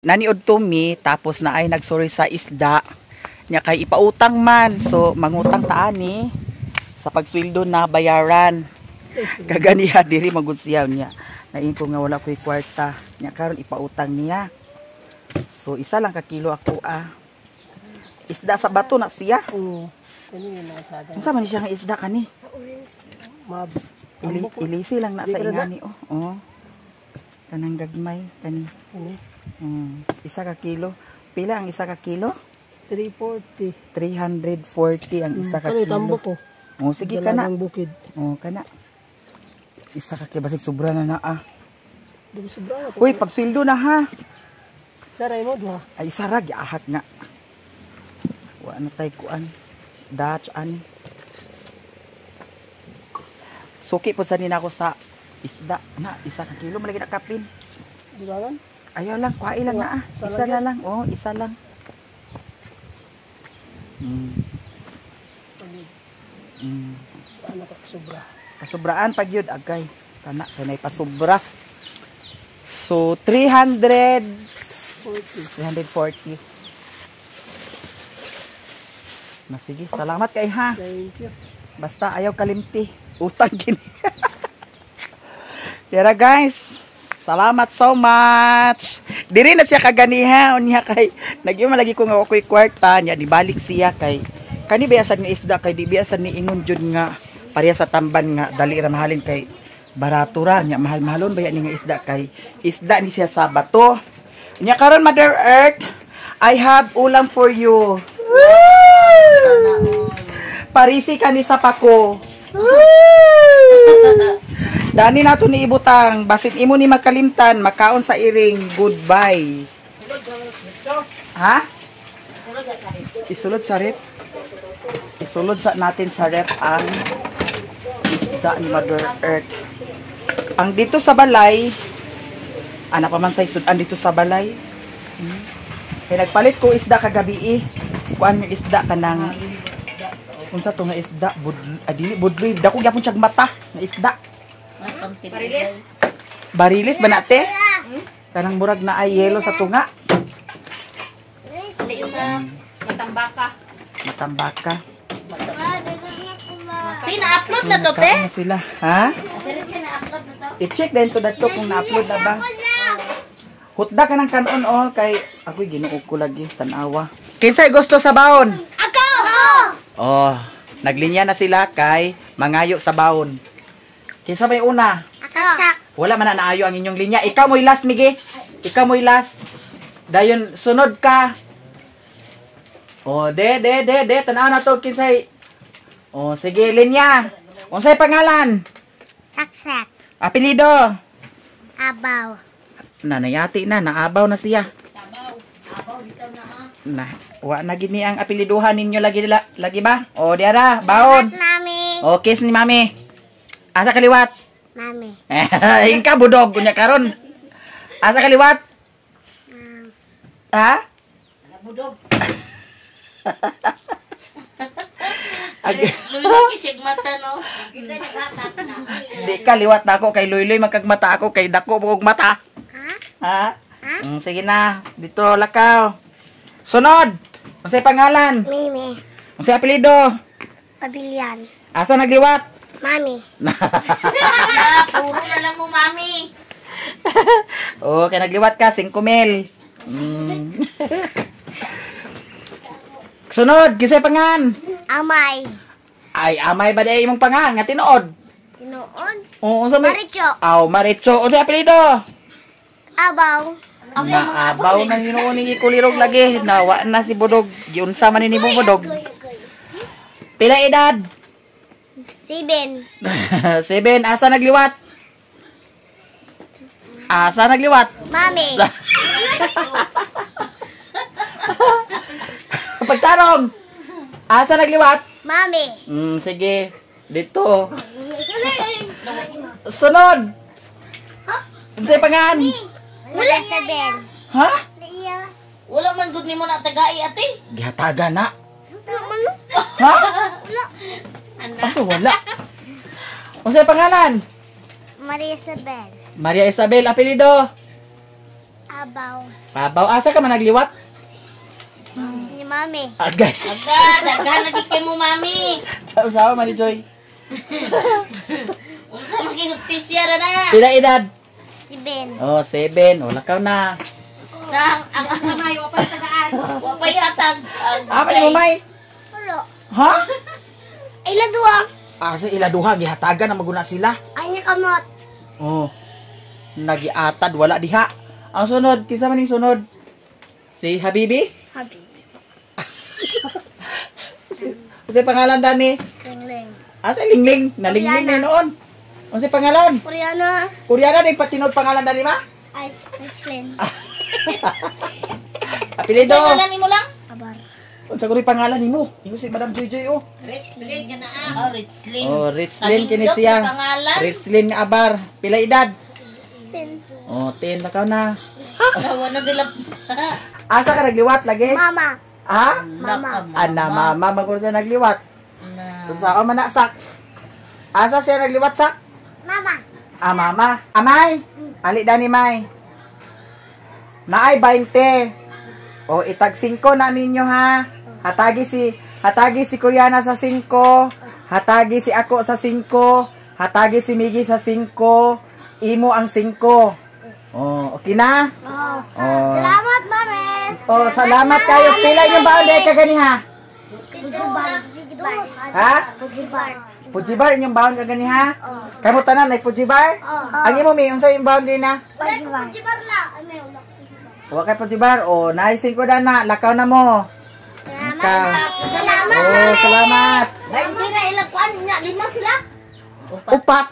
Naniod to mi, tapos na ay nagsorry sa isda nya kay ipautang man, so mangutang ta ani sa pagsweldo na bayaran. Kaganiha diri magud siya niya, nain ko nga wala ko'y kwarta nya karon ipautang niya. So isa lang ka kilo ako ah. Isda sa bato na siya. Oo. Kani nga nakasada. Unsa man siya nga isda kani? Mab. Ilisi lang na Di sa ka na ingani oh. Oh. Kanang gagmay kani. Kani. Isa ka kilo. Pila ang isa ka kilo? 340. 340 ang isa ka Kani kilo. tambok ko. Oh, sige kana. Dalagang bukid. Oh, kana. Isa ka kilo basig sobra na na ah. Di ba sobra na to? Uy, pagsweldo na ha. Saray mo duha. Ay isa ra giahak nga. Wa na tay kuan. Dutch ani. Suki po sa nina ako sa isda na isa ka kilo malagi na kapin. Di ba man? Ayaw lang, kuhain lang na ah. Isa Isa lang na lang. Oh, isa lang. Ano ka sobra? Kasubraan pag yun, agay. Kana, kanay pasubra. So, 300, 40. 340. Na sige, salamat kay ha. Thank you. Basta ayaw kalimti. Utang gini. Tara guys, salamat so much. Diri na siya kaganiha unya kay nagyuma lagi ko nga ako'y kwarta niya nibalik siya kay kani biyasan nga isda kay di biyasan ni ingon jud nga pareha sa tamban nga dali ra mahalin kay barato ra nya mahal-mahalon ba ni nga isda kay isda ni siya sa bato. Nya karon, Mother Earth, I have ulam for you. Woo! Parisi ka ni sa pako. Dani nato ni ibutang basin imo ni makalimtan makaon sa iring. Goodbye. Ha? Isulod sa rep. Isulod sa natin sa rep ang isda ni Mother Earth. Ang dito sa balay, ana pa man sa isudan dito sa balay. Kay nagpalit ko isda kagabi eh. Kuan yung isda kanang unsa to nga isda bud ah, dili budloy, dako gyapon siyag mata nga isda. Barilis? Barilis ba na te? Kanang murag na ay yelo sa tunga. Dili sa matambaka. Matambaka. Te, na-upload na to, te? Nagkaon na sila. Ha? Te, na-upload na to. I-check din to dato kung na-upload na ba. Hutda ka ng kanon oh kay ako'y Ginoo ko lagi tan-awa. Kinsay gusto sa baon? Ako! Oh, naglinya na sila kay mangayo sa baon. Kinsa may una? Ako! Wala man na naayo ang inyong linya. Ikaw mo'y last, Migi. Ikaw mo'y last. Dayon sunod ka. Oh, de de de de tan-aw na to kinsay. Oh, sige linya. Unsay pangalan? Saksak. Apelyido? Abaw. Nanayati na, naabaw na siya. Na, wa na gid ni ang apelyiduhan ninyo lagi lagi ba? O diara, baon. Mami. O kiss ni mami. Asa kaliwat? Mami. Ingka budog unya karon. Asa kaliwat? Ha? Budog. Ag Luloy kisig mata, no? Di ka liwat na ako kay Luyloy magkagmata ako kay dako bugog mata. Ha? Ha? Sige na, dito lakaw. Sunod. Unsay pangalan? Mimi. Unsay apelyido? Pabilian. Asa nagliwat? Mami. Ah, puro na lang mo, mami. Oh, kay nagliwat ka 5 mil. Sunod, kisay pangan. Amay. Ay, amay ba di imong pangan nga tinuod? Tinuod. Oo, unsa may Maricho. Aw, Maricho. Unsay apelyido? Abaw. Naabaw na hinuon ni kulirog lagi. Nawa na si Budog. Giunsa man ni mo Budog. Pila edad? 7. 7. Asa nagliwat? Asa nagliwat? Mami. Pagtarong. Asa nagliwat? Mami. Sige. Dito. Sunod. Unsay pangan? Wala. 7. Ha? Wala man gud nimo na tagai, ate. Gihataga na. Wala man. Ha? Wala. Asa wala? Unsay pangalan? Maria Isabel. Maria Isabel, apelyido? Abaw. Abaw. Pabaw. Asa ka man nagliwat? Ni mami. Agay. Aga, daghan na gid kay mo, mami. Usawa man ni Joy. Unsa man kay hustisya ra na. Pila edad? 7. Oh, 7. Wala ka na. Nang ang kamay wa pa tagaan. Wa pa hatag. Ah, man mo may. Wala. Ha? Ila duha. Asa ila duha gihatagan na maguna sila. Ay niya kamot. Oh. Nagiatad wala diha. Ang sunod, kinsa man ning sunod? Si Habibi? Habibi. Unsay pangalan dani? Lingling. Asa lingling? Nalingling na noon. Unsay pangalan? Koreana. Koreana din patinod pangalan dani ma? Ay, Richlin. Apelyido. Pangalan nimo lang? Abar. Unsa kuri pangalan nimo? Ingon si Madam Joy Joy oh. Richlin ka na ah. Oh, Richlin. Oh, Richlin kini siya. Pangalan. Richlin nga abar. Pila edad? 10. Oh, 10 lakaw na. Tawa na sila. Asa ka nagliwat lagi? Mama. Ha? Mama. Ana mama maguro siya nagliwat. Na. Unsa ka man na sak? Asa siya nagliwat sak? Mama. Ah, mama. Amay. Ali dani may. Naay 20. O itag 5 na ninyo ha. Hatagi si Koreana sa 5, hatagi si ako sa 5, hatagi si Miggy sa 5, imo ang 5. Oh, okay na? Oh. Oh. Salamat, mare. Oh, salamat kayo. Pila yung baon dahil kagani ha? Pujibar. Ha? Pujibar. Pujibar inyong baon kagani ha? Oh. Kamo tanan ay pujibar? Oh. Ang imo mi unsa yung baon din na? Pujibar. Pujibar la. Ano yung Wa kay pujibar. Oh, naay 5 na, lakaw na mo. Salamat, Ka. mami. Salamat, Oh, mami. salamat. Hindi na ilang kuan nga lima sila. Upat.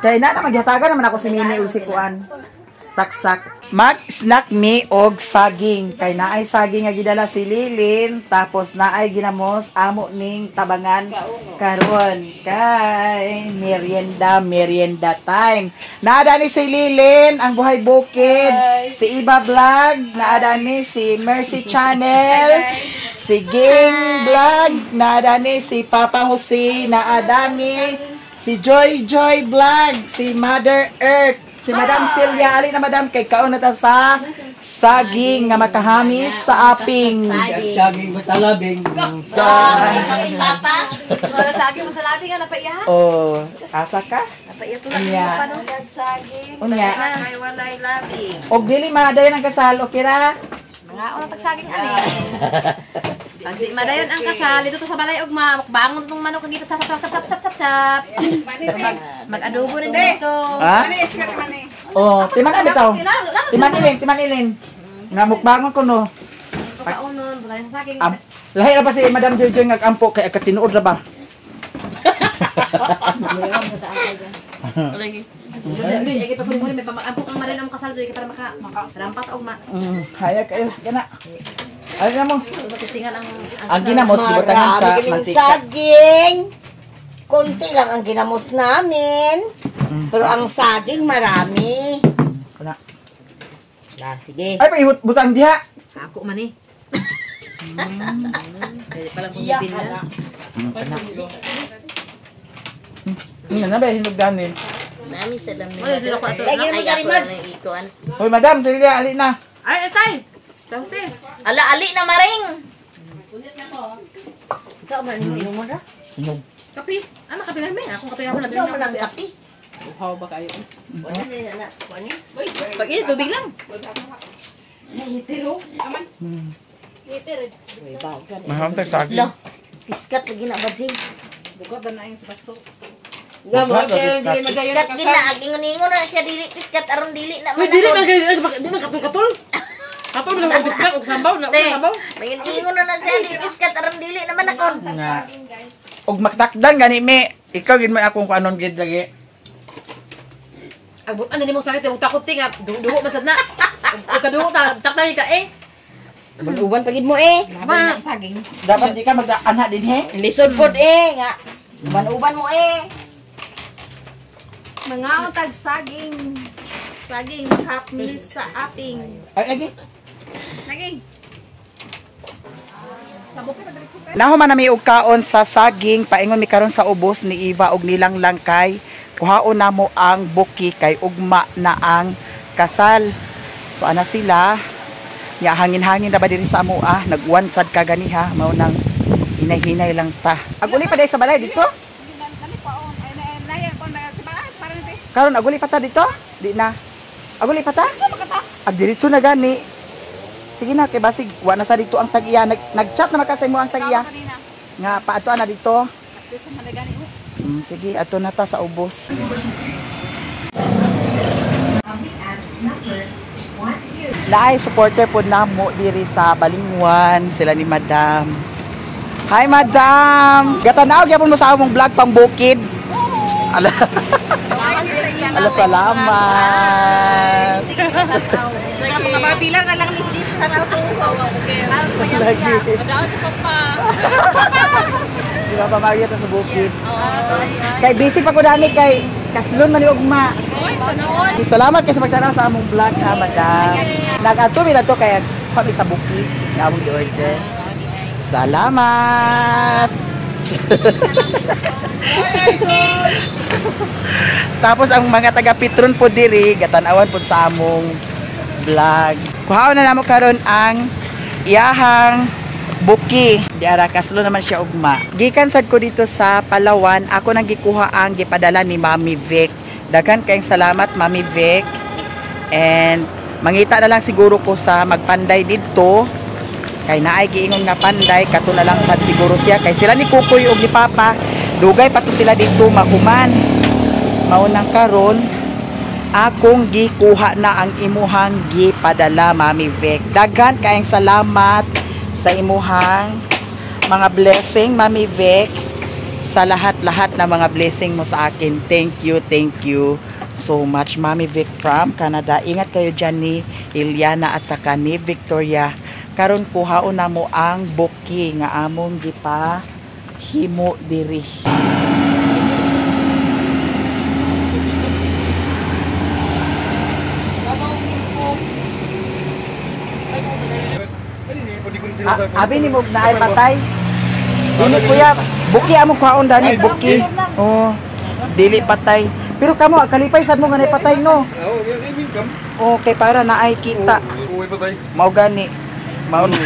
Kay na magyatagan naman ako si Mimi ug si Kuan. Saksak. Mag-snack mi og saging. Kay naay saging nga gidala si Lilin, tapos naay ginamos amo ning tabangan karon. Kay merienda, merienda time. Naada ni si Lilin, ang buhay bukid, si Iba Vlog, naada ni si Mercy Channel, si Ging Vlog, naada ni si Papa Jose, naada ni si Joy Joy Vlog, si Mother Earth, si Madam Celia. Ali na Madam, kay kaon na ta sa saging nga makahamis sa aping. Saging matalabing. Ay, papa. Wala saging mo sa labi nga napaiya. Oh, asa ka? Napaiya to lang. Unya. Saging. Unya. Ay walay labi. Og dili madayon ang kasal, okay ra? Mga una tag saging ani. Pag di madayon ang kasal, dito to sa balay og mukbangon tong manok ang dito chap chap chap chap chap chap. Mag-adobo rin dito. Ha? Oh, timan ali taw. Timan ilin, timan ilin. Nga mukbangon ko no. Pagkaunon, balay sa saging. Lahi ra ba si Madam Joy Joy nga ampo kay katinuod ra ba? Ay ito ko may pamag-ampo kang madayon ang kasal joy para maka rampat og ma. Haya kayo kana. Ay na mo. Matistingan Ang ginamos gibutangan sa mantika. Saging. Konti lang ang ginamos namin. Pero ang saging marami. Kana. Na, sige. Ay pa butang diha. Ako man eh. Pwede palang bumibili na. Kana. Nga na ba hinog ganin. Nami sa dami. Wala, sila ko ato. Lagi mo dari mag. Hoy madam, Celia, ali na. Ay, tay. Tapos eh. Ala ali na maring. Ikaw man mo inom ra. Hinog. Kape. Ah, makape lang may. Akong kape ako na Ikaw man ang kape. Uhaw ba kayo? Wala na na. Kuan ni. Pag ini tubig lang. Maham tag saging. Lo. Piskat lagi na badjing. Nga mo kay di madayon Piskat gid na agingon-ingon na siya dili piskat aron dili na man. Dili man kayo di man katol-katol. Kapal mo lang ang biskat og sambaw na Te, sambaw. Mangingon na siya dili piskat aron dili naman ako. Nga. Og maktakdan gani mi. Ikaw gid man akong kuanon gid lagi. Agbutan na nimo sakit og takot ti nga duho man sad na. Og kaduho ta taktay ka eh. Uban pagid mo eh. Ma, Dapat di ka mag-anha din he. Lisod pod eh nga. Uban-uban mo eh. Mga tag saging. Saging half meal sa aping. Ay lagi. Naging. Nahuman na mi og kaon sa saging, paingon mi karon sa ubos ni Eva og nilang langkay. Kuhaon namo ang buki kay ugma na ang kasal. So ana sila. Nya hangin-hangin na ba diri sa amoa, nag-uwan sad ka ganiha, mao nang hinay-hinay lang ta. Aguli pa dai sa balay dito? Karon aguli pa ta dito? Di na. Aguli pa ta? Ag diretso na gani. Sige na kay basig wa na sa dito ang tag-iya. Nag-chat na makasay mo ang tag-iya. Nga paadto na dito. Sige, ato na ta sa ubos. Laay supporter po namo diri sa Balingwan, sila ni Madam. Hi Madam. Gatanaw gyapon mo sa among vlog pang bukid. Ala. Ala, salamat. Mga na lang miss dito sa Lagi. sa papa. Si Papa Mario ta sa bukid. Kay busy pa ko dani kay kaslon man ni ugma. Salamat kay sa pagtanaw sa among vlog ha, Madam. Nag-adto mi to kay kami sa bukid nga among gi-order. Salamat. Tapos ang mga taga Petron po diri gatan-awan po sa among vlog. Kuhaon na namo karon ang iyahang buki. Di ara kaslo naman siya ugma. Gikan sad ko dito sa Palawan, ako nang gikuha ang gipadala ni Mami Vic. Daghan kayong salamat Mami Vic. And mangita na lang siguro ko sa magpanday didto. Kay naay giingon nga panday kato na lang sad siguro siya kay sila ni Kukoy ug ni Papa dugay pa to sila didto mahuman. Mao nang karon akong gikuha na ang imuhang gipadala Mami Vic. Daghan kayong salamat sa imuhang mga blessing Mami Vic, sa lahat-lahat na mga blessing mo sa akin. Thank you so much Mami Vic from Canada. Ingat kayo dyan ni Iliana at saka ni Victoria. Karon kuhaon na mo ang buki nga among gipa himo diri. Abi ni mo na ay patay. Dili kuya, buki among kuhaon dani buki. Oh, dili patay. Pero kamo kalipay sad mo nga nay patay no. Okay, para naay kita. Mao gani. Mao na.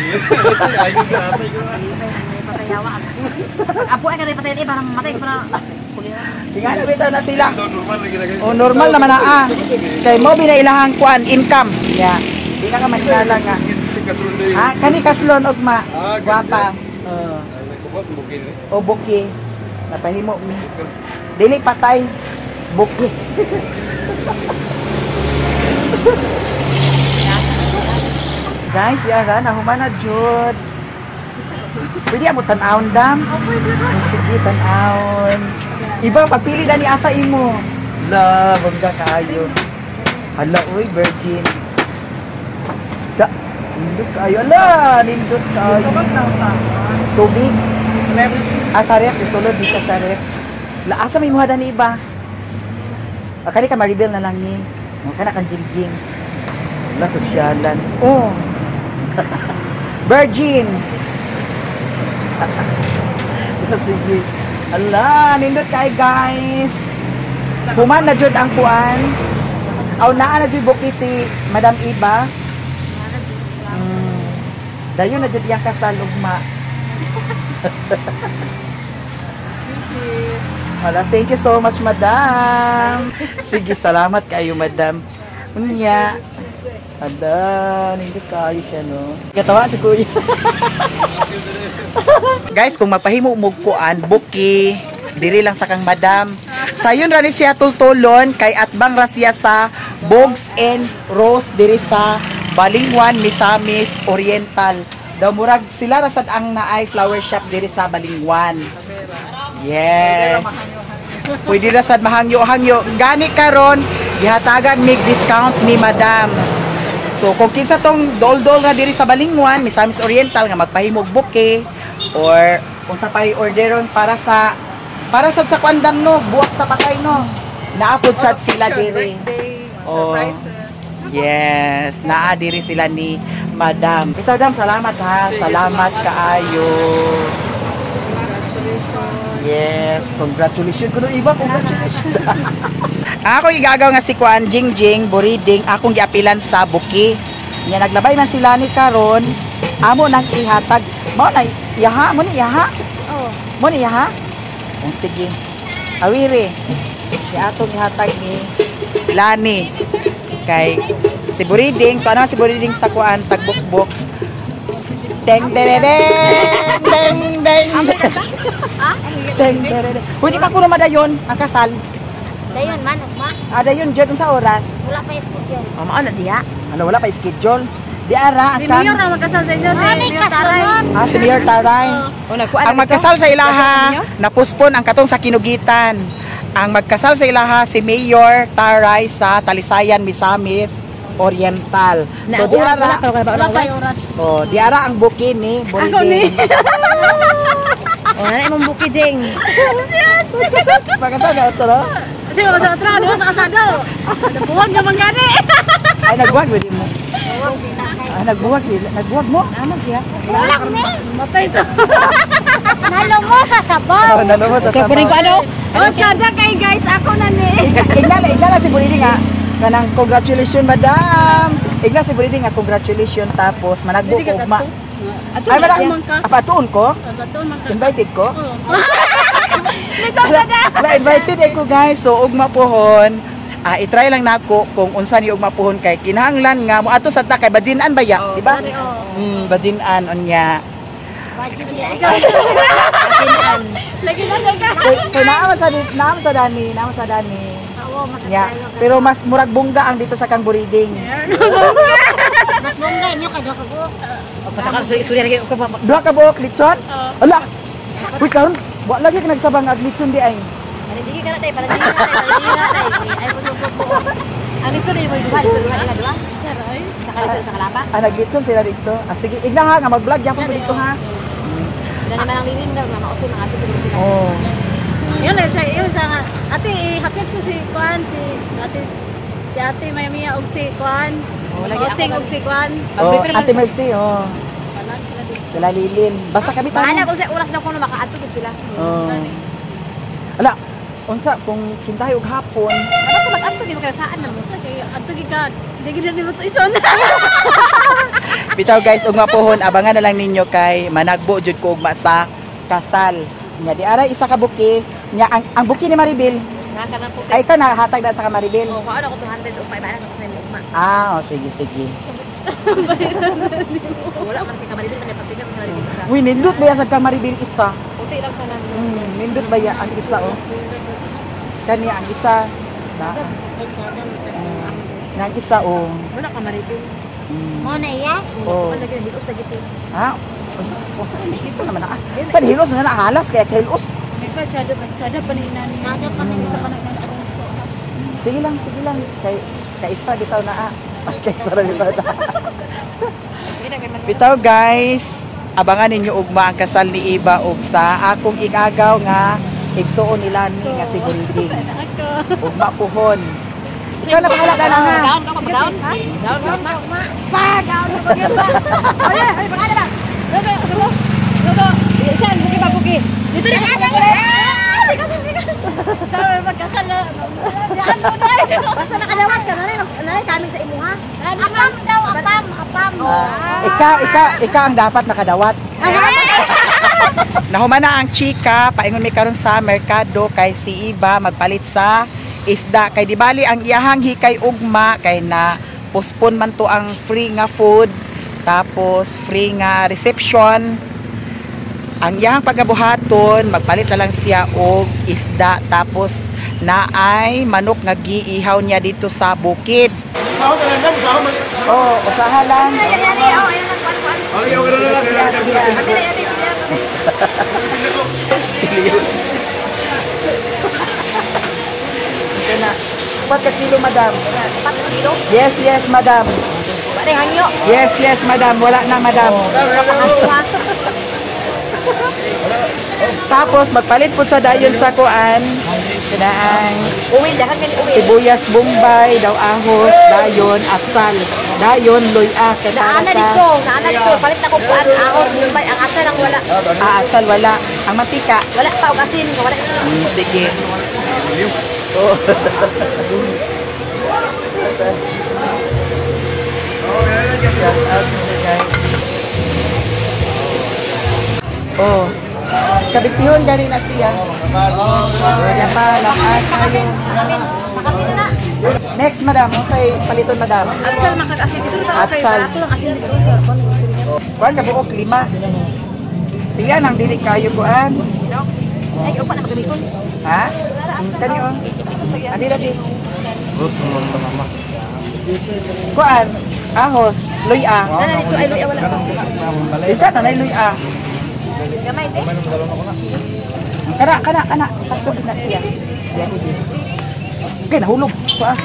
Apo ay kanay patay eh para mamatay para. Tingnan bitaw na sila. Oh, normal naman na ah. Kay mo binailahang kuan income. Yeah. Di na ka mahinala nga. Ah, kani kaslon ugma. Gwapa. O buki. Napahimo mi. Dili patay. Buki. Guys, yara na human na jud. Pwede mo tan-awon dam? Sige, tan-awon. Iba pagpili dani asa imo. La, bangga kaayo. Hala oy, virgin. Da, nindot kaayo. Ala, nindot kaayo. Tubig. Ah, sa ref, isulod di siya sa ref. La, asa may muha dani iba? Kani ka ma-reveal na lang ni. Kana kang jingjing. Wala, sosyalan. Oh. Virgin. Sige. Ala, nindot kay guys. Human na jud ang kuan. Aw naa na jud buki si Madam Iba. Dayon na jud iyang kasal ugma. Wala, thank you so much, Madam. Sige, salamat kayo, Madam. Unya. Ada, nindot kayo siya, no? Katawa si Kuya. Guys, kung magpahimo mo kuan, buki, diri lang sa kang Madam. Sayon ra ni siya tultulon kay atbang ra siya sa Bogs and Rose diri sa Balingwan, Misamis Oriental. Daw murag sila ra sad ang naay flower shop diri sa Balingwan. Yes. Pwede ra sad mahangyo-hangyo. Gani karon gihatagan mig discount ni Madam. So kung kinsa tong dol-dol nga diri sa Balingwan, Misamis Oriental nga magpahimog bouquet or kung sa pay orderon para sa kwandam no, buwak sa patay no. Naapod sad sila diri. Oh. Yes, naa diri sila ni Madam. Ito Madam, salamat ha. Salamat kaayo. Yes, congratulations. Kuno iba, congratulations. Ako igagaw nga si Kuan Jingjing Buriding akong giapilan sa buki. Nya naglabay man sila ni karon, amo nang ihatag. Mao na yaha mo ni yaha. Oh. Mo ni yaha. Oh, sige. Awiri. Si atong ihatag ni Lani. Kay si Buriding, to ano si Buriding sa kuan tagbukbok. Deng deng deng deng deng. Deng deng deng. Uy, di pa kuno madayon ang kasal. Dayon man, ugma. Ada yun jud unsa oras? Wala pa schedule. Oh, mao na diha. Ano wala pa schedule. Di ara ang Si Mayor na magkasal sa inyo. Si Mami Mayor Taray. kasunod. Ah, si Mayor Taray. Oh, nagkuan Ang magkasal sa ilaha, napuspon ang katong sa Kinugitan. Ang magkasal sa ilaha si Mayor Taray sa Talisayan, Misamis Oriental. So di ara, Wala pa yung oras. oh, di ara ang buki ni Buriding. Oh, na imong buki jing. Magkasal ka ito, no? Kasi mabasa na tra, di ba sa kasado? Nagbuwag naman gani. Ay, nagbuwag, pwede mo. Ah, nagbuwag sila. Nagbuwag mo? Naman siya. Wala ni. Matay to. Nalo mo sa sabaw. Oh, nalo mo sa Kay kuning ko ano? Oh, sada kay guys, ako na ni. Igna na si Buriding nga. Kanang congratulations, madam. Igna si Buriding nga congratulations tapos managbo ko ugma. Ato Ay, na madam. man ka. Apatuon ko? Ato man ka. Invited ko? Lisod na. Wala, invited eh ko guys. So ugma pohon. Ah, i-try lang nako kung unsa ni ugma pohon kay kinahanglan nga mo ato sa ta kay bajinan ba ya, di ba? Bajinan unya. Lagi na lagi. Kay naa man sa naa man sa dani, naa man sa dani. Oo, mas Nya, pero mas murag bongga ang dito sa kang Buriding. Mas bongga inyo kay duha ka buok. Pasakal sa istorya lagi ko pa. Duha ka buok lechon? Ala. Uy karon, wa lagi ka nagsabang ag lechon di ay. Panindigi ka na tay, panindigi ka na tay, panindigi ka na tay. Ay mo mo. Ang ito rin mo duha, dito duha nila duha. Isa ra ay. Sa kalisa sa kalapa. Ah, naglechon sila dito. Ah, sige, igna ha nga mag-vlog yapon ko dito ha. Sila naman ang lilim daw nga mausin ang ato siguro sila. Oh. Yun eh, sa yun sa nga. Ate, hapit ko si Kuan, si Ate si Ate Mayamiya og si Kuan. Oh, lagi ako Osing og si Kuan. Oh, Mag-prefer lang Ate Mercy, oh. Tanan sila dito. Sila Lilin. Basta kami Bahala tayo. kung sa oras na kuno makaadto gud sila. Oh. Ala, unsa kung kintahay og hapon, Basta mag-adto di mo kada saan na mo. Basta kay adto gikan. Di gid nimo to ison. Bitaw guys, ugma pohon, abangan na lang ninyo kay managbo jud ko ugma sa kasal. Nya di aray isa ka buki, nya ang buki ni Maribel. Naka na po. Ay ikaw nahatag na sa ka Maribel. Oh, kuan ako 200 o 5 ako sa imo ugma. Ah, oh, sige sige. Wala man kay kamaribel man pasigat sa Maribel isa. Uy, nindot ba ya sa ka Maribel isa? Puti lang tanan. Nindot ba ya ang isa oh? Kani ang isa. Na, na ang isa oh. Wala ka Maribel. Mo na iya. Oh. Wala lagi hilos lagi to. Ha? Unsa unsa ito naman ah. Sa hilos na nahalas kaya hilos. May pa tsada mas tsada pa ni nani. Tsada pa ni isa ka na nani aruso. Sige lang, sige lang. Kay kaisa bitaw na ah. Kaysa ra bitaw na. Sige na kay man. Bitaw guys, abangan ninyo ugma ang kasal ni Iba ug sa akong igagaw nga igsuon nila ni nga si Buriding. Ugma puhon. Ikaw na bahala ka na ha. Down ka pa down. Down ka pa. Pa, gaon na bagay ba. Ay, ay, pagkada ba? Go go go. Go go. Isan buki pa buki. Dito na ka. Tsada magkasal na. Daan mo na. Basta nakadawat ka nanay, nanay kami sa imuha. Apam daw, apam, apam. Ah, ikaw ang dapat nakadawat. Nahuman na ang chika, paingon mi karon sa merkado kay si Iba magpalit sa isda kay di bali ang iyahang hikay ugma kay na postpone man to ang free nga food tapos free nga reception. Ang iyahang pagabuhaton magpalit na lang siya og isda tapos naay manok nga giihaw niya dito sa bukid. Oh, usaha lang. Ito na. 4 ka kilo, madam. 4 kilo? Yes, yes, madam. Wala hangyo. Yes, yes, madam. Wala na, madam. Tapos, magpalit po sa dayon sa kuan. Kinaang Uwi, dahan kani uwi. sibuyas, bombay, daw ahos, dayon, atsal. Dayon, luya. Kaya Naana dito, naana dito. Palit na ko kuan ahos, bombay, ang atsal ang wala. Ah, atsal, wala. Ang mantika. Wala pa og asin, wala. Sige. Oh. Shout out to guys. Oh. Kabitihon gani na siya. Kaya pa lakas kayo. Next, madam, unsay paliton, madam? Atsal makakasin dito pa kayo. Atsal. Ato lang asin dito. Kuan ka buok 5. Tiyan ang dili kayo kuan. Ay, upa na magamiton. Ha? Kani oh. Adi lagi. Kuan, ahos, luya. Ana dito ay luya wala pa. Ika na nay luya. Gamay te. Kana kana kana sakto na siya. Okay, nahulog. Kuan.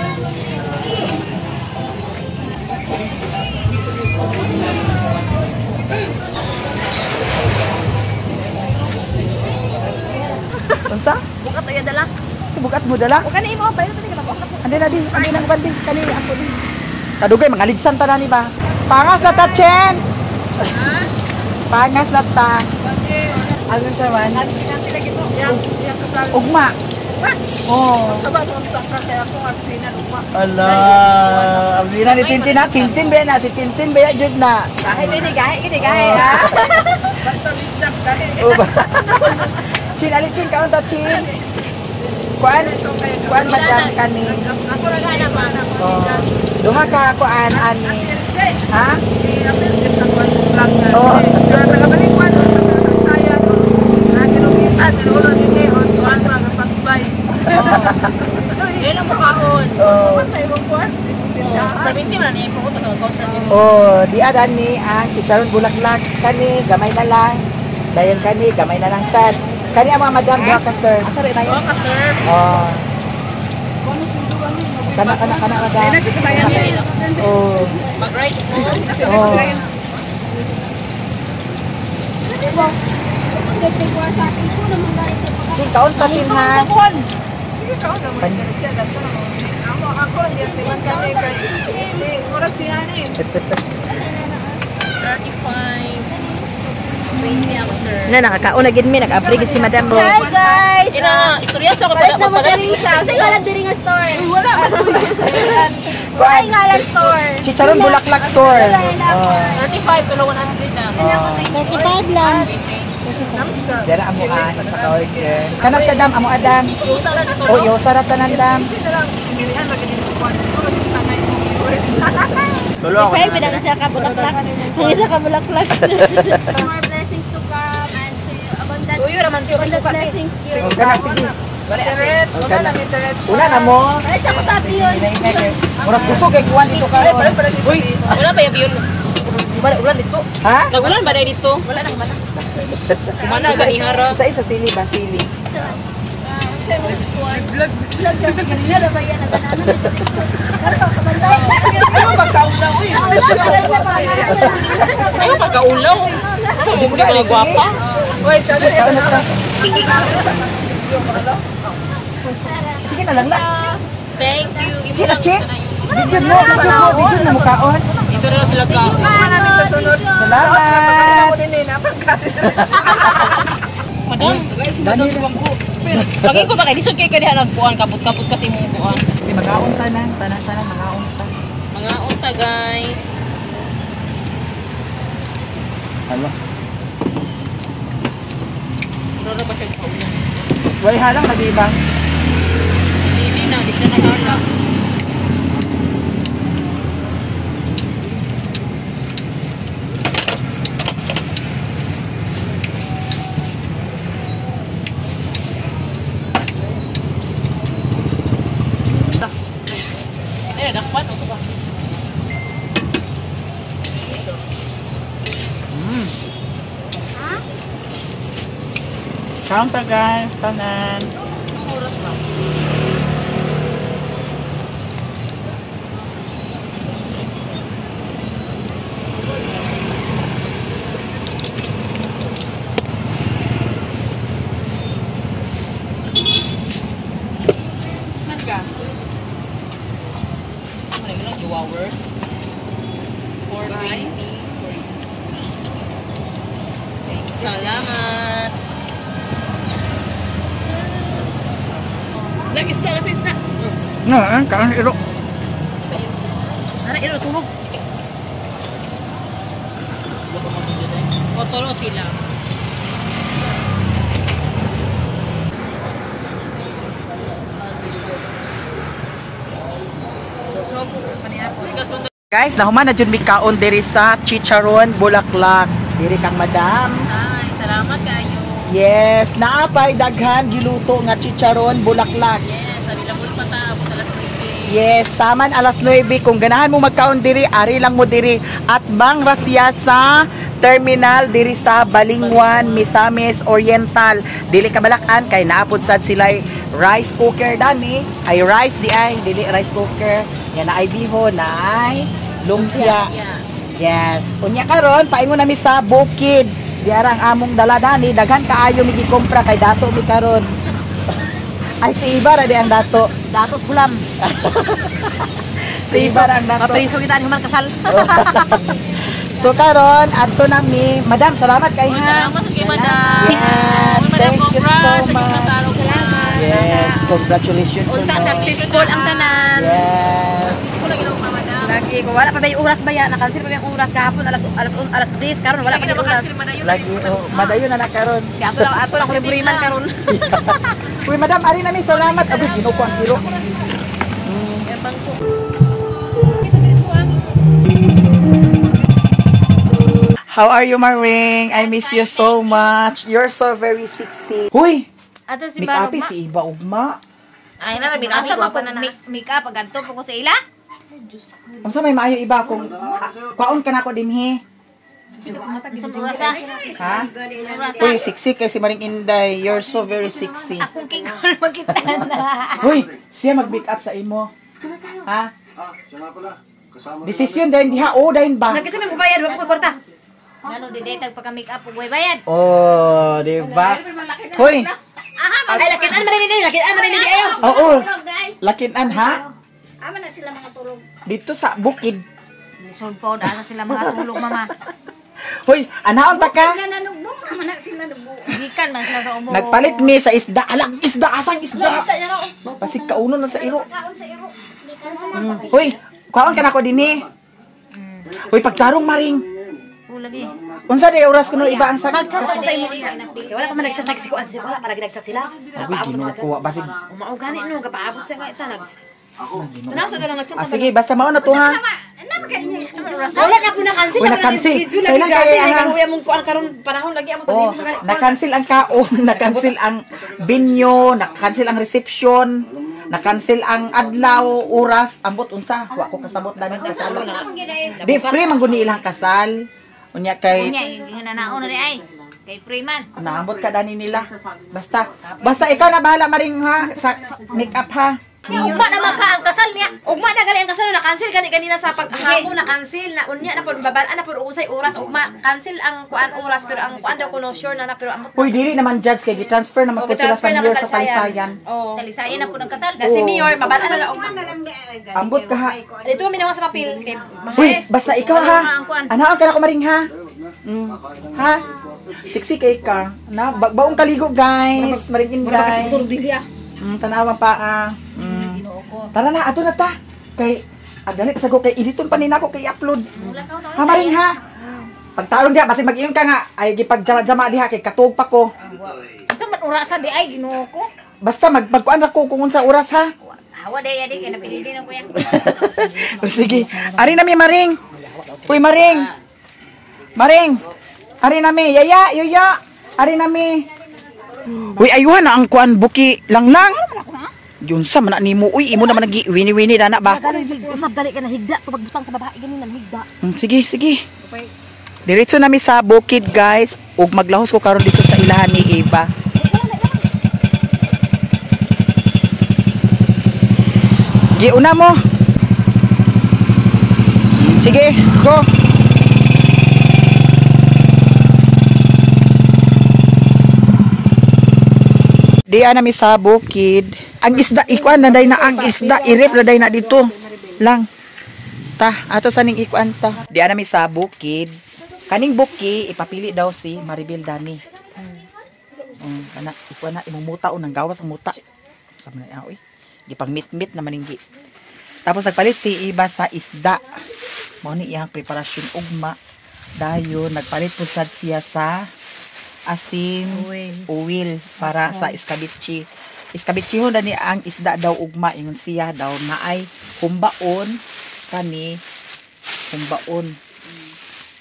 Unsa? Bukat ay dala. Bukat mo dala? O kani imo bayo tani ka mabuak na po. Andi na di, andi na bandi kani ako di. Kadugay mga ligsan ta na ni ba? Pangas na ta, Chen. Pangas na ta. Ano sa man? Ugma. Oh. Ala, absina ni Tintin na, Tintin ba na, si Tintin ba jud na. Gahi gini gahi gini gahi ha. Basta bisdak gahi. Chin, ali Chin, kaon ta Chin. Kuan, kuan madam kani. Ako ra gana pa. Oh. Duha ka kuan ani. Ha? Oh. Oh. Oh, di adan ni ang chicharon bulaklak kani gamay na lang. Dayon kani gamay na lang sad. Kani ang mga madam duha ka sir. Duha ka sir. Oh. Kana kana kana madam. Oh. Mag-rice mo. Oh. Chin, kaon ta Chin ha. Ako ang diyan kami kay si murag si Hani. 35. 20 ako, sir. Na nakakaon na gid mi nag-abri gid si Madam. Hi guys. Ina, istorya sa ako Palit na mo diri sa. Sa ngalan diri nga store. Wala man. Kuan. Ngalan store. Chicharon bulaklak store. Oh. 35 pero 100 na. Oh. 35 lang. Dara amo an sa ka-order. Kana siya dam amo adam. Oh, yo sara tanan dam. Tulo ako. Kaya pinaka siya ka bulaklak. Ang isa ka bulaklak. More blessings to come and to you abundant. Uyo ra man tiyo Abundant blessings to you. Kana sige. Kana. Una na mo. Ay, sa ko sabi yun. Murag kusog kay kuan dito karon. Uy, wala ba yung Wala ulan dito. Ha? Nagulan ba dahil dito? Wala nang mana. Kumana ganihara. Sa isa sili ba sili. Vlog kanina ba yan? Ano pagkaulaw uy? Ay, pagkaulaw. Hindi mo na gwapa. Uy, chalo Kaon na ta. Sige na lang na. Thank you. Sige na, Chin. Video mo, video mo, video na mukaon. Ito na sila ka. Sa sunod. Salamat. Madam, Dani pagin ko ba kay lisod kay kaniha nagkuan kaput-kaput kasi mong kuan. Magaon tanan, tanan tanan magaon ta. Mga unta guys. Ano? Roro ba siya ito? Way halang lagi ba? Sili na, di siya naghala. Eh, dakpan o ba? Counter guys, tanan. Oras ba? Saan ka? Ano yun lang, 2 hours? 4:20. Salamat! Nag-isda kasi No, kaon iro. Ana iro tulog. Kotoro sila. Guys, nahuman na jud mi kaon diri sa Chicharon Bulaklak. Diri kang madam. Ay, salamat kayo. Yes, naapay daghan giluto nga Chicharon Bulaklak. Yes, available pa ta abot alas 9. Yes, taman alas 9. Kung ganahan mo magkaon diri, ari lang mo diri at bang rasya sa terminal diri sa Balingwan, Misamis Oriental. Dili ka balakan kay naapod sad sila rice cooker dani. Ay rice di ay, dili rice cooker. Yan na ay bihon na ay lumpia. Yes. Unya karon paingon nami sa bukid. Diara ang among dala dani, daghan kaayo mi gikompra kay dato mi karon. Ay si Iba ra di ang dato. Datos gulam. Si Iba ra ang dato. Mapriso kita ni human kasal. So karon adto nami. Madam, salamat kay ha. Salamat kay madam. Yes, Madam, thank you so congrats sa much. inyong kasal. Yes, congratulations. Unta kuno. successful ang tanan. Yes. Lagi ko wala pa ba yung oras ba ya? Na-cancel pa ba yung oras kahapon alas alas alas 10 karon wala pa yung oras. Lagi oh, madayon na na karon. Kaya ato lang libre man karon. Uy, madam, ari nami salamat. Abi ginuko ang kilo. How are you, Maring? I miss you so much. You're so very sexy. Huy, Ato si make-up Barugma. si Iba ugma. Ay na bi Asa man ko make up aganto po ko sa ila? Unsa may maayo iba kung kwaon ka nako dinhi? Ha? Uy, sexy kay si Maring Inday. You're so very sexy. Akong kikol makita na. Huy, siya mag-make up sa imo. Ha? Desisyon din diha o dahin ba? Nagkisa may mubayad wa ko kwarta. Ngano di day tag pagka make up ug way bayad. Oh, di ba? Hoy, Ay lakitan man ni lakitan man ni ayo. oo. Lakinan ha? Ama na sila mga tulog. Dito sa bukid. Lisod po na sila mga tulog mama. Hoy, anaon ta ka? Gikan man sila sa ubo. Nagpalit mi sa isda. Alang isda, asang isda. Pasig kauno na sa iro. Hoy, kuhaon ka na ko dinhi. Hoy, pagtarong maring. O, lagi. Unsa di oras kuno iba ang sakit? Magchat ako sa imo. Wala pa man nagchat like si kuan si wala pa lagi nagchat sila. Agoy, Ginoo ko, basig. Umao gani no gapaabot sa nga itanag. Tanaw sa dalang nagchat. Ah, sige, basta mao na to ha. Wala na po na-cancel. Uy, na-cancel. Schedule lagi Kailan grabe. kaya, Ay, ha? kaluya mong kuan karon panahon lagi amo Oh, na-cancel ang kaon, na-cancel ang venue, na-cancel ang reception, na-cancel ang adlaw, oras, ambot unsa, wa ko kasabot danin kasal. Di free man gud ni ilang kasal. Unya kay Unya, ginanaon na di ay. Kay Freeman. naambot ka dani nila. Basta basta ikaw na bahala maring ha sa make up ha. Ugma naman ka ang kasal niya. Ugma na gali ang kasal na-cancel gani kanina sa paghapon na-cancel na unya na pud babal na pud unsay oras ugma cancel ang kuan oras pero ang kuan daw kuno sure na na pero amot. Uy, dili naman judge kay gi-transfer naman O, ko sila sa transfer naman mayor sa Talisayan. Oh. Talisayan na po ng kasal. Na si Mayor babal na na ugma. Ambot ka ha. Dito mi naman sa papel kay Uy, basta ikaw ha. Anaon ka na kumaring ha. Ha? Sexy kay ka. Na baong kaligo guys. Maring Inday. Tanawan pa ah. Tara na, ato na ta. Kay dali pasago kay editon pa ni nako kay upload. Ha maring ha. Pagtarong diha basi mag-iyon ka nga ay gipagjama-jama diha kay katug pa ko. Unsa man orasan di ay Ginoo ko. Basta magpagkuan ra ko kung unsa oras ha. Hawa di ay di kay napili din ako yan. O, sige. Ari na mi Maring. Uy Maring. Maring. Ari na mi. Yaya, yaya. Ari na mi. Uy ayuhan na ang kuan buki lang lang. Yun sa man nimo uy imo naman nagi wini-wini dana ba. Usab dali ka na higda to pagbutang sa babae ganin na higda. Sige, sige. Diretso nami sa bukid guys ug maglahos ko karon dito sa ilahan ni Eva. Giuna mo. Sige, go. Diya nami sa bukid. Ang isda, ikuan na day na ang isda, irep na day na dito. Lang. Ta, ato sa ning ikuan ta. Diya nami sa bukid. Kaning buki, ipapili daw si Maribel Dani. Kana, ikuan na, imong muta o nang gawas ang muta. Sa man na, oy. Gipang mit-mit naman inggi. Tapos nagpalit si Iba sa isda. Mao ni iyang preparasyon ugma. Dayon nagpalit pud sad siya sa asin, oil para sa iskabitchi. Iskabitchihon na ni ang isda daw ugma, ingon siya daw naay humbaon kani humbaon.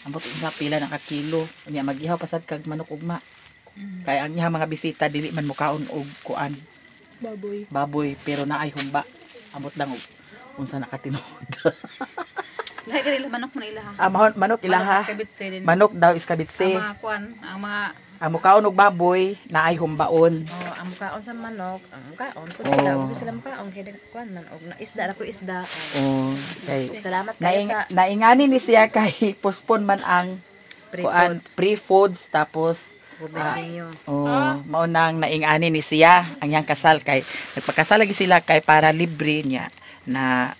Ambot sa pila na ka kilo. Unya magihaw pasad kag manok ugma. Kay ang iyang mga bisita dili man mukaon og kuan Baboy. baboy, pero naay humba. Ambot lang og unsa na katinuod. Lahi ka nila manok na ilaha. Ah, manok ilaha. Iskabitse din. Manok daw iskabitse. Ang mga kuan, ang mga Ang mukaon og baboy naay humbaon. oh, ang mukaon sa manok, ang mukaon pud Oh. sila, gusto sila mukaon kay kuan man og na isda na ko isda. Oh, kay Salamat kayo sa naingani ni siya kay postpone man ang kuan pre-foods tapos ninyo. Oh, mao nang naingani ni siya ang iyang kasal kay nagpakasal lagi sila kay para libre niya na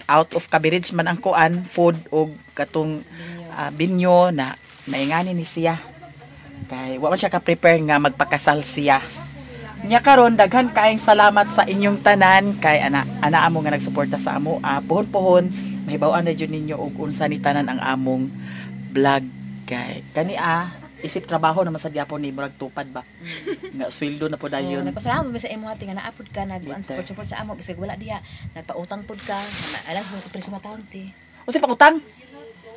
out of coverage man ang kuan food og katong binyo na naingani ni siya kay wa man siya ka-prepare nga magpakasal siya. Nya karon daghan kaayong salamat sa inyong tanan kay ana ana amo nga nagsuporta sa amo. Puhon-puhon mahibaw-an na jud ninyo og unsa ni tanan ang among vlog kay kani isip trabaho naman sa gyapon ni murag tupad ba nga sweldo na po dayon. Oh, nagpasalamat mi sa imo ate nga naapod ka nagkuan Later. support support sa amo bisag wala diha nagpautang pud ka. Alam ko preso nga taon ti. Unsa pang utang?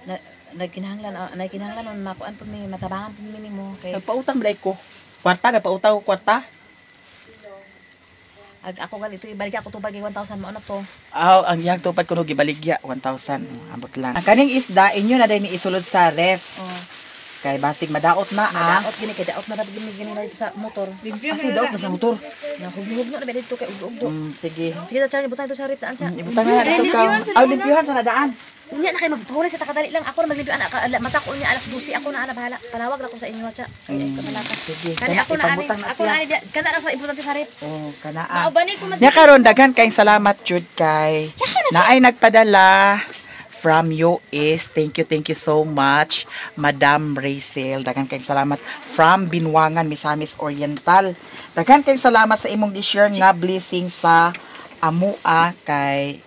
Na, nagkinahanglan nagkinahanglan on makuan pud mi matabangan pud mi nimo kay Nagpautang balay ko. Kwarta nagpautang ko kwarta. ag ako ganito ibalik ako tubag kay 1,000 mao na to. Aw, ang iyang tupad kuno gibaligya 1,000. Ambot lang. Ang kaning isda inyo na day ni isulod sa ref. Oh. Kay basig madaot na ah. Madaot gini kay daot na ra gini gini na dito sa motor. Kasi daot na sa motor. Nahugno-hugno na ba dito kay ugdo-ugdo. Sige. Sige ta Charlie, butang ito sa rep daan siya. Ibutang na dito ka. Aw, limpyuhan sa nadaan. Unya na kay magpahulay sa takadali lang ako na maglimpyo ana mata ko unya alas 12 ako na ana bahala. Panawag ra ko sa inyo cha. Kay ito malaka. Sige. Kani Kana ako na ani, ipabutang na ako na siya. ani kana lang sa ibutang sa rep. Oh, kana ah. Maubani ko Nya karon daghan kayong salamat jud kay naay nagpadala from US. Thank you so much, Madam Rachel. Daghan kayong salamat from Binwangan, Misamis Oriental. Daghan kayong salamat sa imong gi-share nga blessing sa amua kay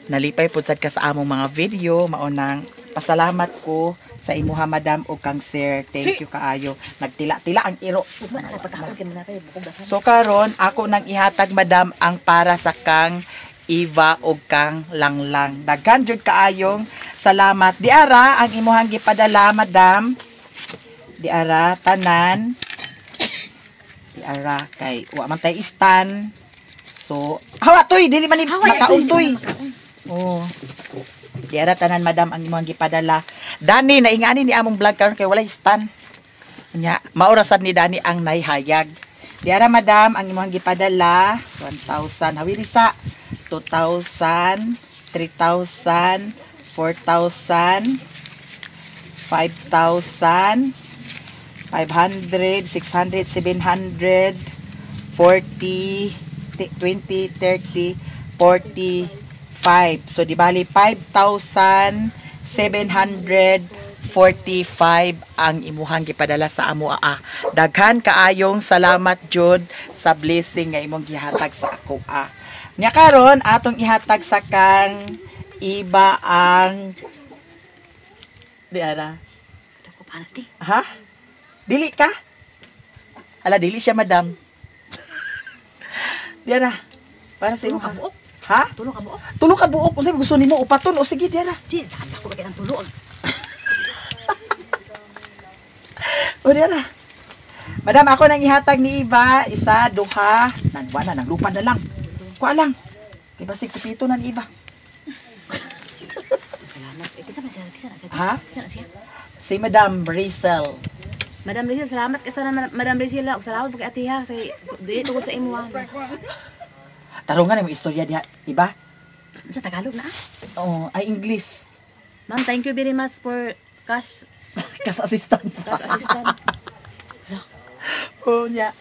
nalipay pud sad ka sa among mga video. Maunang pasalamat ko sa imuha, Madam, ug kang sir. Thank you kaayo. Nagtila-tila ang iro. Ugma na pagkaon kay na kay bukog dasan. So karon ako nang ihatag, Madam, ang para sa kang Eva og kang Langlang. Daghan jud kaayong salamat. Diara ang imuhang gipadala, Madam. Diara tanan. Diara kay wa man tay istan. So, hawa toy, dili man ni makaon toy. Oh. Diara tanan, Madam, ang imuhang gipadala. Dani naingani ni among vlog karon kay walay stan. Nya, maorasad ni Dani ang naihayag. Diara, Madam, ang imong gipadala 1,000 hawiri sa 2,000, 3,000, 4,000, 5,000, 500, 600, 700, 40, 20, 30, 45. So, di bali, 5,745 ang imuhang gipadala sa amo. Daghan kaayong salamat jud sa blessing nga imong gihatag sa ako. Nya karon atong ihatag sa kang Iba ang di ara. Ako pa ti. Ha? Dili ka? Ala, dili siya, Madam. Diana, para sa imo Tulo ka ha? buok. Ha? Tulo ka buok. Tulo ka buok. Unsa gusto nimo upaton o sige, Diana. Di, ako ba ang tulo. O Diana. Madam, ako nang ihatag ni Iba, isa, duha, nang wala nang lupa na lang. Kuha lang. Kay basig kupito na ni Iba. Salamat. Eh, kinsa man siya? Kinsa na siya? Ha? Kinsa na siya? Si Madam Rachel. Madam Rachel, salamat ka sana Madam Rachel. Ug salamat pag ate ha sa dili tungod sa imo ha. Tarungan mo istorya diha, Iba? Sa Tagalog na. Oo, ay English. Ma'am, thank you very much for cash Kas assistance. cash assistant. Oo niya.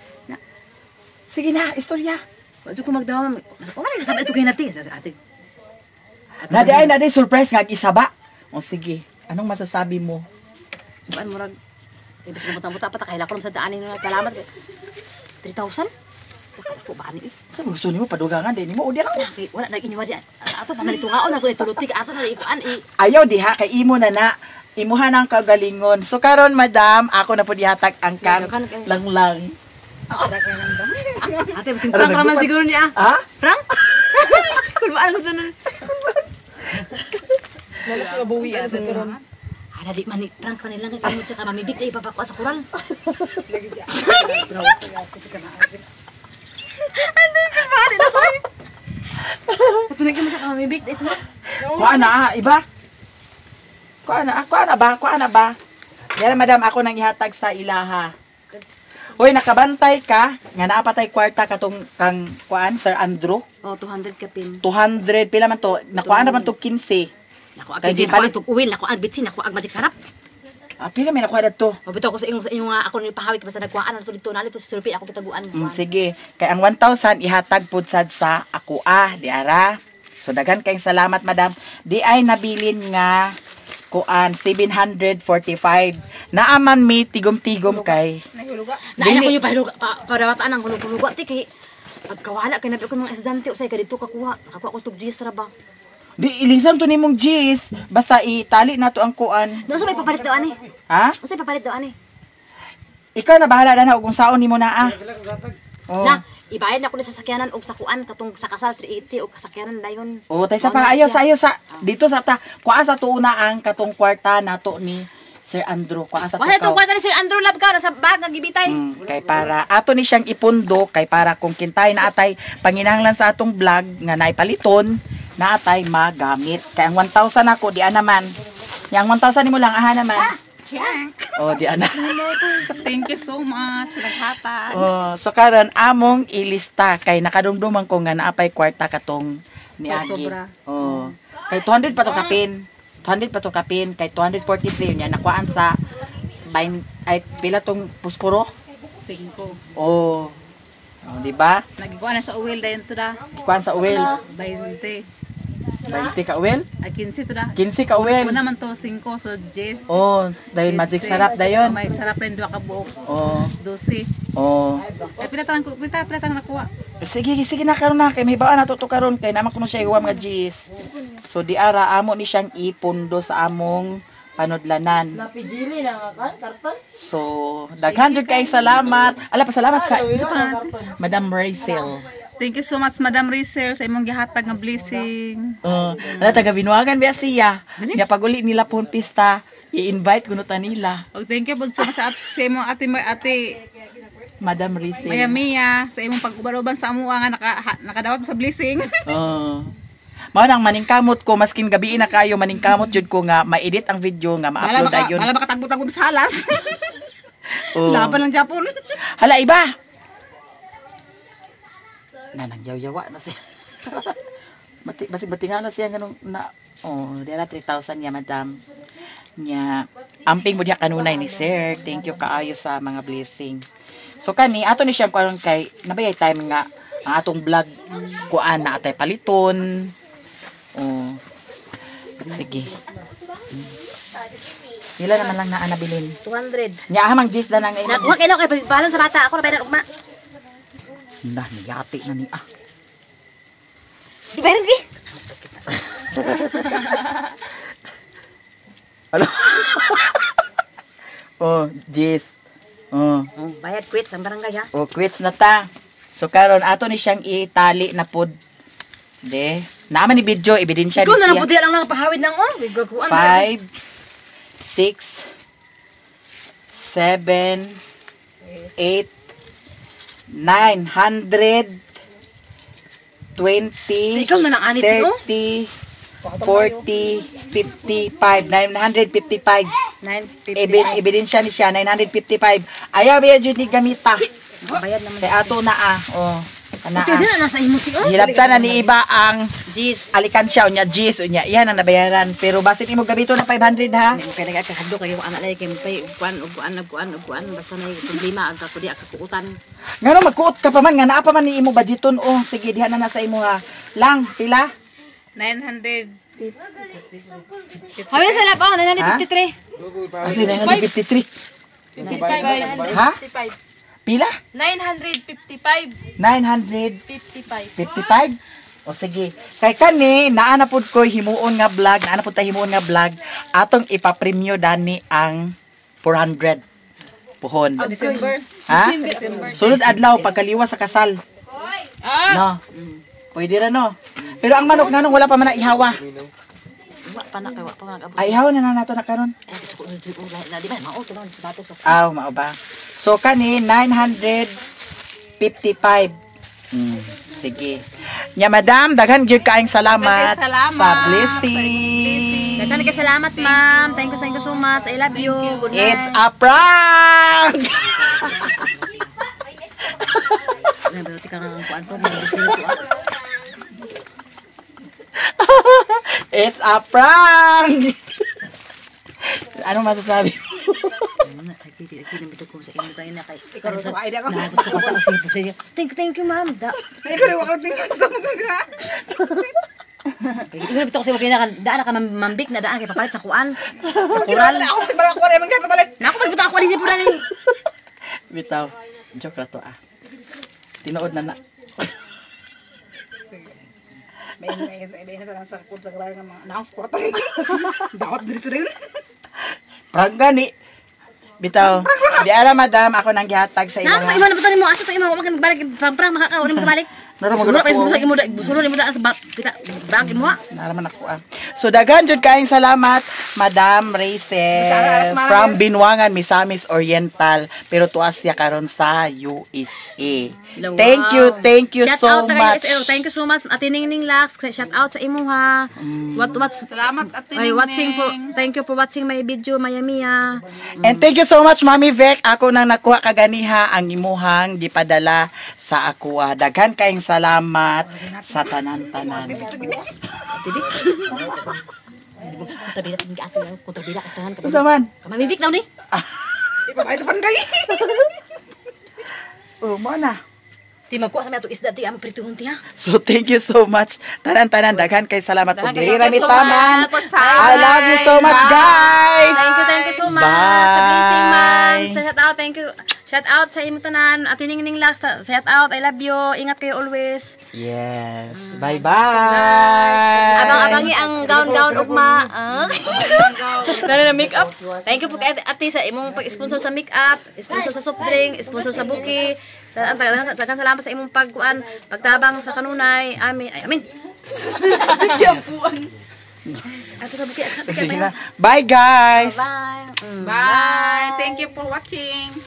Sige na, istorya. Wa ko magdawa ma'am. Mas wala ka sabay ito kay natin sa ate. Nadi ay nadi surprise nga isa ba? O sige, anong masasabi mo? Kuan murag ibis ko butang-buta pa ta kahila ko sa daan ni salamat. 3,000? Ako ba ani? Sa gusto nimo padugangan din nimo o di lang. Kay wala nag inyo di. Ato pamalitungaon ako itulutik ato na ikuan i. Ayaw diha kay imo na na. Imuha ng kagalingon. So karon madam, ako na pud ihatag ang kang langlang. Ate basing prank raman siguro niya. Ha? Prank? Kulbaan ko tanan. Wala sa mabuwian sa turon. Ala di man ni prank kanila kay kamo tsaka mamibik ay ipapakuha sa kural. Ano yung kulbaan na ko? Ito na mo siya kamamibik ito. Kuha na ah, iba. Kuha na, ah, kuha na ba? Kuha na ba? Yan madam, ako nang ihatag sa ilaha. Hoy, nakabantay ka nga naa pa tay kwarta katong kang kuan Sir Andrew. Oh, 200 ka pin. 200 pila man to? Nakuha na man to 15. Nako ag Kay bitsin, di nako palit- ang tug-uwil, nako ag bitsin, nako ag magic sarap. Ah, pila may nakuha dadto? Mabito ako sa inyo nga ako ni pahawik basta nagkuhaan na to dito nalito sa sulpi ako gitaguan. Sige, kay ang 1,000 ihatag pud sad sa ako ah, di ara. So daghan kayong salamat madam. Di ay nabilin nga kuan 745. Naaman mi tigom-tigom kay. Naay ako yung pahiluga pa parawataan ang hulog-huluga ti kay pagkawala kay nabi ko mga estudyante usay ka dito kakuha. Nakakuha ko tug G's ra ba. Di ilisan to nimong G's, basta itali na to ang kuan. No, so may papalit daw ani. Ha? Usay papalit daw ani. Ikaw na bahala na og kung saon nimo naa. Oh. Na ibayad na ko ni sa sakyanan og sa kuan katong sa kasal 380 og kasakyanan dayon. Oh, tay sa pa ayaw sa ayaw sa dito sa ta kuha sa tuuna ang katong kwarta nato ni Sir Andrew. Kuha sa Wala tukaw. itong kwarta ni Sir Andrew Lab ka nasa bag nga gibitay. Kay para ato ni siyang ipundo kay para kung kintay na atay panginahanglan sa atong vlog nga naipaliton na atay magamit. Kay ang 1,000 ako di naman. Yang 1,000 nimo lang aha naman. Oh, di ana. Thank you so much. Naghatag. Oh, so karon among ilista kay nakadumduman ko nga naapay kwarta katong niagi. Sobra. Oh. Kay 200 pa to kapin. 200 pa to kapin kay 243 niya nakuhaan sa 20 ay pila tong pusporo? 5. Oh. Oh, di ba? Nagikuha na sa uwil dayon to da. Kuan sa uwil. 20. 20 ka uwil? Ay 15 to da. 15 ka uwil. Una man to 5 so 10. Oh, dahil magic sarap dayon. May sarap rin duha ka buok. Oh. 12. Oh. Ay pinatang ko, kita pinatang nakuha. Sige, sige na karon na kay may baan na to karon kay naman kuno siya iwa mga G's. So di ara amo ni siyang ipundo sa among panudlanan. So daghan jud kay salamat. Ala pasalamat sa Madam Rachel. Thank you so much Madam Rachel sa imong gihatag nga blessing. Ala taga Binuangan biya siya. Nya paguli nila pon pista, i-invite kuno ta nila. Og thank you pud so much sa imong ate ate Madam Rachel. Maya Mia sa imong pag-uban-uban sa amuha nga nakadawat sa blessing. Mao nang maningkamot ko maskin gabi na kayo maningkamot jud ko nga ma-edit ang video nga ma-upload ayon. Bala makatagbo-tagbo sa halas. Oh. Laban ng Japon. Hala iba. Nanang yaw-yawa na siya. Basig batinga na siya ganun na oh, di na 3,000 niya madam. Nya amping mo diha kanunay ni sir. Thank you kaayo sa mga blessing. So kani ato ni siya karon kay nabayay time nga ang atong vlog kuan na atay paliton. Oh. Sige. Ila naman lang naa nabilin. 200. Nya amang gis na nang Nakuha kay kay balon sa bata ako na bayaran ugma. Nah, niyati na ni ah. Di bayaran di. Ano? Oh, gis. Oh. Oh, bayad quits ang barangay ha. Oh, quits na ta. So karon ato ni siyang itali na pod. De. Naaman ni video ebidensya ni Ikaw na lang siya. pud lang nang pahawid lang oh. Giguan. 5 6 7 8 920 Ikaw na lang ani ti oh. 30 40 55 955. 955. Ebidensya ni siya 955. Ayaw biya jud ni gamita. Bayad naman. Kay ato na ah. Oh. Ana Pwede ah. na nasa imo ti oh. Hilabtan na ni iba ang G's. alikansya unya G's unya iyan ang nabayaran pero basin imo gabito na 500 ha. May kay nagakahadlo kayo ana lay kay pay kuan ug kuan ug kuan ug kuan basta nay problema ang kako di akakuutan. Ngano magkuot ka pa man nga naa pa man ni imo budgeton oh sige diha na na sa imo ha. Lang pila? 900. Hawi sa lab oh 953. Asi 953. Ha? Pila? 955. 955? 55. O sige. Kay kani, naa na pud ko'y himuon nga vlog, naa na pud tay himuon nga vlog, atong ipapremyo dani ang 400 puhon. December. Ha? December. Sunod adlaw pagkaliwas sa kasal. Ah! No. Pwede ra no. Pero ang manok nganong wala pa man na ihawa. Wa pa na kay wa pa man nag-abot. Ay ihawa na na nato na karon. Ay, gusto ko na di ba mao to man sapatos. Aw, mao ba? So kani 955. Sige. Nya madam, daghan gyud kaayong salamat, Daghan salamat sa sa blessing. Daghan kay salamat, ma'am. Thank you so much. I love you. Good night. It's a prank. Ay, pero tika nga ang kuan ko, may business ko, ah. It's a prank. Ano masasabi mo? Ano na, kay Kiti, kiti, bito ko sa imo tayo na kay. Ikaw rin sa idea ko. Na gusto ko sa sa iyo. Thank you, ma'am. Da. Ikaw rin wala tingin sa mga ka. Kay ikaw bito ko sa imo kay na daan na ka mambik na daan kay papalit sa kuan. Sa Kural kural. na ako tigbalak ko rin man balik. Na ako pagbuta ako rin po rin. Bitaw. Joke ra to ah. Tinuod na na. May na lang sa kung sa grabe nga mga naos kwarta. Dawat dito rin. Prank gani. Bitaw. Di ara madam, ako nang gihatag sa Na imo. imo na butan nimo asa to imo wa magbalik pang makaka wala magbalik. Nara Sulod magod pa ako. sa imo sulod imo daan sa kita bag imo. Naraman ako ah. So daghan jud kaayong salamat Madam Rachel from Binwangan, Misamis Oriental, pero tuas siya karon sa USA. Thank you Shout so out taga much. USA. Thank you so much Ate Ningning Lax. Shout out sa imo ha. What Salamat Ate Ay, watching po. Ningning. Thank you for watching my video, Maya Mia. And thank you so much Mami Vic. Ako nang nakuha kaganiha ang imuhang gipadala sa ako. Daghan kaayong salamat sa tanan-tanan. Kontrabida kang ate, kontrabida kastahan ka. Unsa man? Kamamibik daw ni. Ipabayad sa panday. Oh, mo na. Ti magkuha sa may ato isda ti amo prituhon ti ha. So thank you so much. Tanan-tanan daghan kay salamat ug diri ra mi so taman. much. I love you so much guys. Thank you so much. Bye. Sa blessing, ma'am. Shout out, thank you. Shout out sa imo tanan. Ate Ningning Lax, shout out. I love you. Ingat kayo always. Yes. Bye-bye. Abang-abangi ang gown-gown ugma. Ah. Lalo na make-up. Thank you po kay ate sa imong pag-sponsor sa make-up, sponsor sa soft drink, sponsor sa bouquet. Daghang salamat sa imong pagkuan, pagtabang sa kanunay. Amin. Ay, amin. Ato sa bouquet. Sige na. Bye guys. Bye. Bye. Thank you for watching.